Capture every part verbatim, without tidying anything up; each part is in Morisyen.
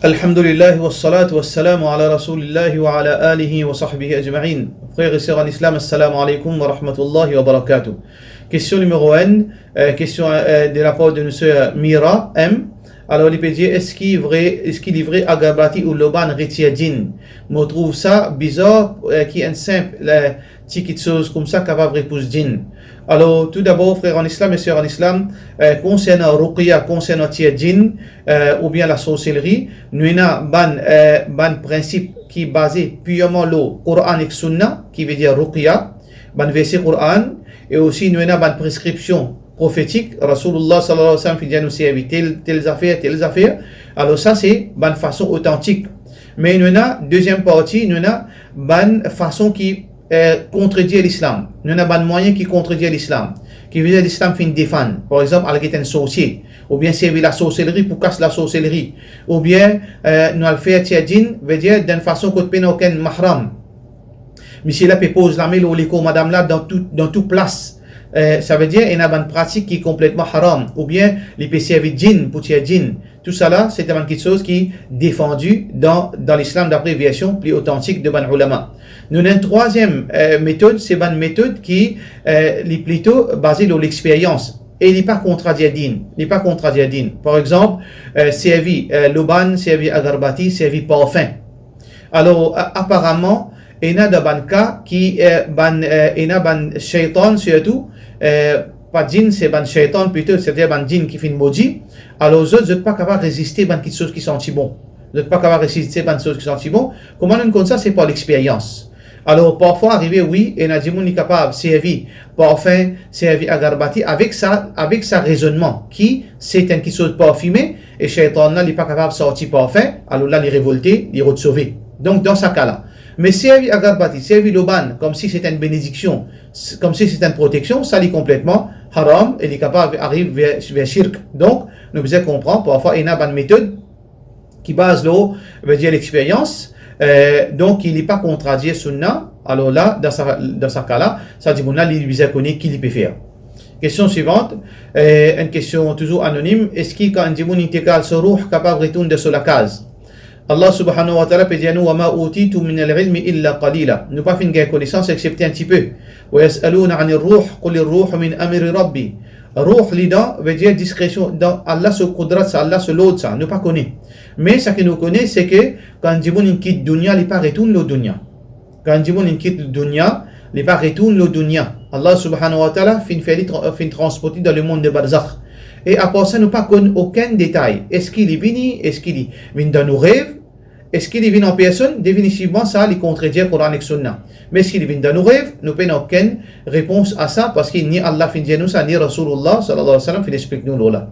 Alhamdulillah, wassalatu wassalamu ala Rasulillah wa ala alihi wa sahbihi ajma'in. Frères et sœurs en islam, assalamu alaikum wa rahmatullahi wa barakatuh. Question numéro un, euh, question, euh, de la part de notre sœur Mira M. Alors, li pe dir, eski vre, eski li vre agarbati ou lobann retir djinn? Mo trouv sa bizar, euh, ki enn sinp, euh, ti kitsoz koumsa kapav repous djinn. Alors, tout d'abord, frères en islam et sœurs en islam, euh, konsernan ruqya, konsernan tir djinn, euh, oubien lasorselri, nou ena bann, euh, bann prinsip ki baze pirman lor Koran ek Sunna, ki vedir ruqya, bann verse Koran, e osi nou ena bann preskripsion profetik, Rasoulillah sallallahu alayhi wa sallam finn dir nou servi tel, tel zafer, tel zafer. Alor sa se bann fason otantik. Me nou ena deziem parti, nou ena bann fason ki, eh, kontredir Lislam. Nou ena bann mwayin ki kontredir Lislam. Ki vedir Lislam finn defann. Par exanp, al get enn sorsie, oubien servi lasorselri pou kas lasorselri, oubien, eh, nou al fer tir djinn, vedir dan enn fason kot pena okenn mahram. Misie la pe poz lame lor lekor madam la dan tou, dan tou plas. Eh, savedir ena bann pratik ki konpletman haram, oubien li pe servi djinn pou tir djinn. Tousala, se bann kitsoz ki defandi dan, dan Lislam dapre version pli otantik de bann oulama. Nou ena enn trwaziem, eh, metod, se bann metod ki, eh, li plito baze lor lexperyans e li pa kontradir dinn, li pa kontradir dinn. Par exanp, eh, servi, eh, lobann, servi agarbati, servi parfin. Alor, a-, aparaman, ena dan bann ka ki, eh, bann, eh, ena bann shaytan sirtou, eh, pa djinn, se bann shaytan plito, setadir bann djinn ki finn modi. Alor zot, zot pa kapav reziste bann kitsoz ki santi bon. Zot pa kapav reziste bann kitsoz ki santi bon. Kouma nou konn sa? Se par lexperyans. Alor, parfwa arive, wi, ena dimoun li kapav servi parfin, servi agarbati avek sa, avek sa rezonnman ki se enn kitsoz parfime, e shaytan la, li pa kapav santi parfin, alor la, li revolte, li rod sove. Donk, dan sa ka la. Me servi agarbati, servi lobann, koumsi se enn benediksion, s-, koumsi se enn proteksion, sa li konpletman haram, e li kapav ariv ver, ver shirk. Donk, nou bizin konpran, parfwa, ena bann metod ki baz lor, vedir lexperyans, eh, donk, li pa kontradir Sunna, alor la, dan sa, dan sa ka la, sa dimoun la, li bizin kone ki li pe fer. Kestion swivant, eh, enn kestion touzour anonim, eski kan enn dimoun inteqal, so ruh kapav retourn dan so lakaz? Allah subhanahu wa ta'ala pe dir nou, "Wa ma utitum minal ilmi illa qalila." Nou pa finn gagn konesans exsepte enn tipe. "Wa yas'alunaka anir ruh, qulir ruhu min amri Rabbi." Ruh li dan, vedir diskresion, dan Allah so kudrat sa, Allah so lord sa, nou pa kone. Me seki nou kone, se ke kan dimoun inn kit dunya, li pa retourn lor dunya. Kan dimoun inn kit dunya, li pa retourn lor dunya. Allah subhanahu wa ta'ala finn fer li tra-, finn transport li dan lemond de barzakh. E apar sa, nou pa konn okenn detay. Eski li vini, eski li vinn dan nou rev, eski li vinn an personn? Definitivman, sa, li kontredir Koran ek Sunna. Me eski li vinn dan nou rev? Nou pena okenn repons a sa, parski ni Allah finn dir nou sa, ni Rasoulillah, sallallahu alayhi wa sallam, finn explik nou lor la.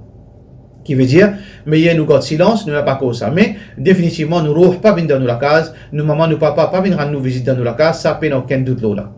Ki vedir, meyer nou gard silans, nou napa koz sa. Me, definitivman, nou ruh pa vinn dan nou lakaz, nou mama, nou papa pa vinn rann nou vizit dan nou lakaz, sa pena okenn dout lor la.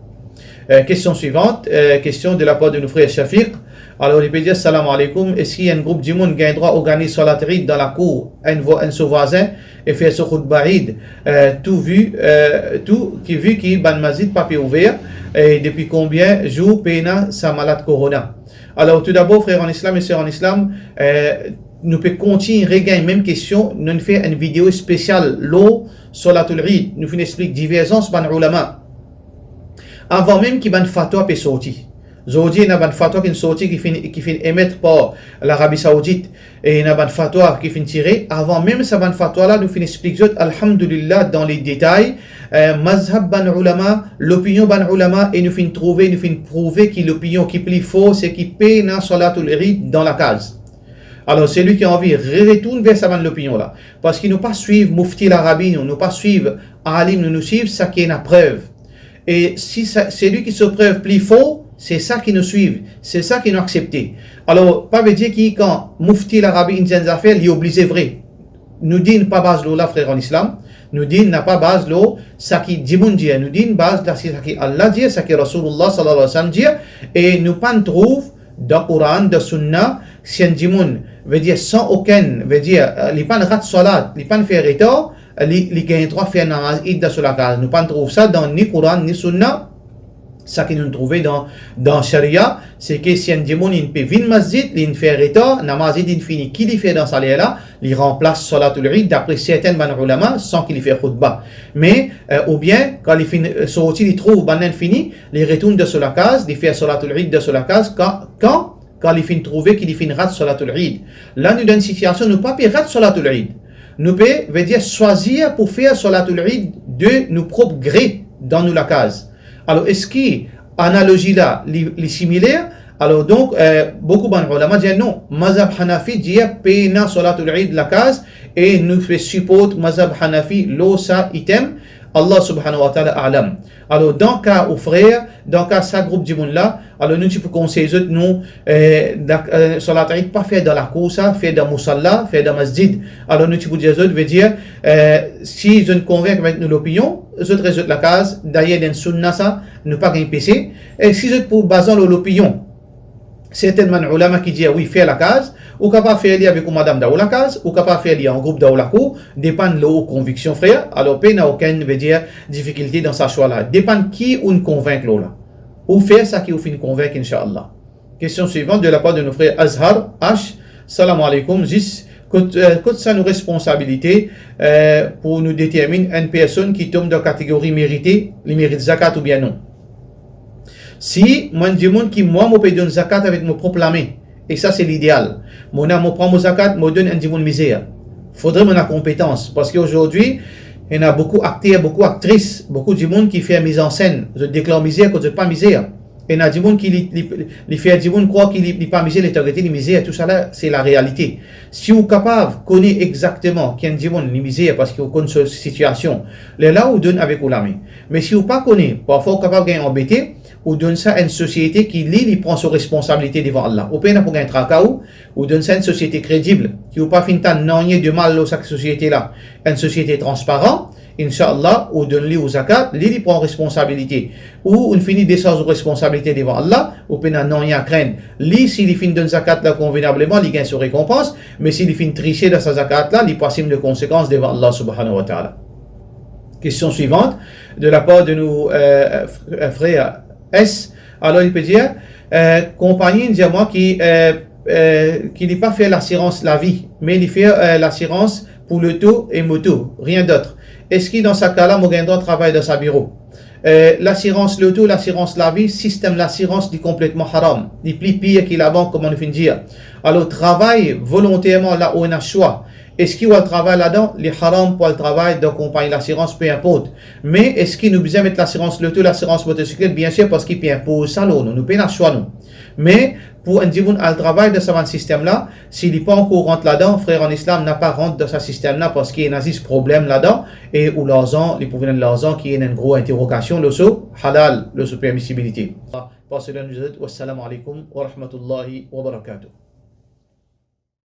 Eh, kestion swivant, eh, kestion de la par de nou frer Shafiq. Alor, li pe dir, "Salam aleykoum, eski enn group dimoun gagn drwa organiz salat Eid dan lakour enn vo-, enn so vwazin e fer so khoutba Eid, eh, tou vi, eh, tou ki vi ki bann masjid pa pe ouver, e depi konbien zour pena sa malad korona?" Alor, toudabor, frer an Islam e ser an Islam, eh, nou pe kontign regagn mem kestion, nou finn fer enn video spesial lor salatul Eid, nou finn explik diverzans bann oulama. Avan mem ki bann fatwa pe sorti. Zordi, ena bann fatwa ki finn sorti, ki finn, ki finn emet par Larabi Saoudit, e ena bann fatwa ki finn tire. Avan mem sa bann fatwa la, nou finn explik zot, alhamdulillah, dan le detay, eh, mazhab bann oulama, lopinion bann oulama, e nou finn trouve, nou finn prouve ki lopinion ki pli for, se ki pena salatul Eid dan lakaz. Alor, selwi ki anvi re-, retourn ver sa bann lopinion la, parski nou pa swiv Mufti Larabi, nou, nou pa swiv alim, nou, nou swiv seki ena prev. E si sa, selwi ki so prev pli for, se sa ki nou swiv, se sa ki nou aksepte. Alor, pa vedir ki kan Mufti Larabi inn dir enn zafer, li oblize vre. Nou dinn pa baz lor la, frer an Islam. Nou dinn napa baz lor seki dimoun dir. Nou dinn baz la, se seki Allah dir, seki Rasoulillah sallallahu alayhi wa sallam dir. E nou pa'nn trouv dan Koran, dan Sunna, si enn dimoun, vedir san okenn, vedir, eh, li pa'nn rat salat, li pa'nn fer retar, li, li gagn drwa fer namaz Eid dan so lakaz. Nou pa'nn trouv sa dan ni Koran, ni Sunna. Sa ki nou trouve dan, dan sharia, se ke si enn dimoun inn pe vinn masjid, li inn fer retar, namaz Eid inn fini, ki li fer dan sa ler la? Li ranplas salatul Eid, dapre sertin bann oulama, san ki li fer khoutba. Me, eh, oubien, kan li finn, eh, sorti, li trouv bann la inn fini, li retourn dan so lakaz, li fer salatul Eid dan so lakaz, kan, kan, kan li finn trouve ki li finn rat salatul Eid. La nou dan enn sitiasion, nou pa pe rat salatul Eid. Nou pe, vedir, swazir pou fer salatul Eid de nou prop gre dan nou lakaz. Alor, eski analozi la, li, li similer? Alor, donk, eh, boukou bann oulama dir non. Mazhab Hanafi dir pena salatul Eid lakaz, e nou pe siport mazhab Hanafi lor sa item, Allah subhanahu wa ta'ala a'lam. Alor, dan ka ou frer, dan ka sa group dimoun la, alor nou ti pou konsey zot, nou, eh, dak-, eh, salat Eid pa fer dan lakour sa, fer dan musalla, fer dan masjid. Alor nou ti pou dir zot, vedir, eh, si zot konvink avek nou lopinion, zot res zot lakaz, dayer dan enn sunna sa, nou pa gagn pese. E si zot pou bazan lor lopinion, sertin bann oulama ki dir wi, fer lakaz, ou kapav fer li avek ou madam dan ou lakaz, ou kapav fer li an group dan ou lakour, depann lor ou konviksion, frer. Alor, pena okenn, vedir, difikilte dan sa swa la. Depann ki ou'nn konvink lor la. Ou fer sa ki ou finn konvink, inshallah. Kestion swivan de lapar de nou frer Azhar H. Salam aleykoum. Zis kot, eh, kot sa nou responsabilite, eh, pou nou determinn enn personn ki tom dan kategori merite, li merit zakat oubien non? Si mo enn dimoun ki mwa mo pe donn zakat avek mo prop lame, e sa se lideal. Mo ena, mo pran mo zakat, mo donn enn dimoun mizer. Fodre mo ena konpetans, parski azordi, ena boukou akter, boukou aktris, boukou dimoun ki fer mizansinn, zot deklar mizer kot zot pa mizer. Ena dimoun ki li, li, li fer dimoun krwar ki li, li pa mizer, letan gete li mizer, tousala se larealite. Si ou kapav kone exakteman ki enn dimoun li mizer parski ou konn so sitiasion, lerla ou donn avek ou lame. Me si ou pa kone, parfwa ou kapav gagn anbete, ou donn sa enn sosiete ki li, li pran so responsabilite devan Allah. Ou pena pou gagn traka ou, ou donn sa enn sosiete kredib, ki ou pa finn tann nanye de mal lor sa sosiete la, enn sosiete transparan, inshallah, ou donn li ou zakat, li, li pran responsabilite. Ou, ou'nn fini desarz ou responsabilite devan Allah, ou pena nanye a krenn. Li, si li finn donn zakat la konvenableman, li gagn so rekonpans, me si li finn trise dan sa zakat la, li pou asim le konsekans devan Allah subhanahu wa ta'ala. Kestion swivan, de lapar de nou, eh, fr-, eh, frer S. Alor, li pe dir, eh, konpagni inn dir mwa ki, eh, eh, ki li pa fer lasirans lavi, me li fer, eh, lasirans pou loto e moto, rien d'autre. Eski dan sa ka la, mo gagn drwa travay dan sa biro? Eh, lasirans loto, lasirans lavi, sistem lasirans, li konpletman haram. Li pli pir ki labank, kouma nou finn dir. Alor, travay volonterman la ou ena swa. Eski ou al travay ladan? Li haram pou al travay dan konpagni lasirans, pe inport. Me eski nou bizin met lasirans loto, lasirans motosiklet? Biensir, parski pe inpoz sa lor nou, nou pena swa nou. Me pou enn dimoun al travay dan sa bann sistem la, si li pa ankor rant ladan, frer an Islam, napa rant dan sa sistem la, parski ena zis problem ladan, e ou larzan, li pou vinn enn larzan ki ena enn gro interogasion lor so halal, lor so permisibilite. Par sela nou dir zot, wassalamu alaikum wa rahmatullahi wa barakatuh.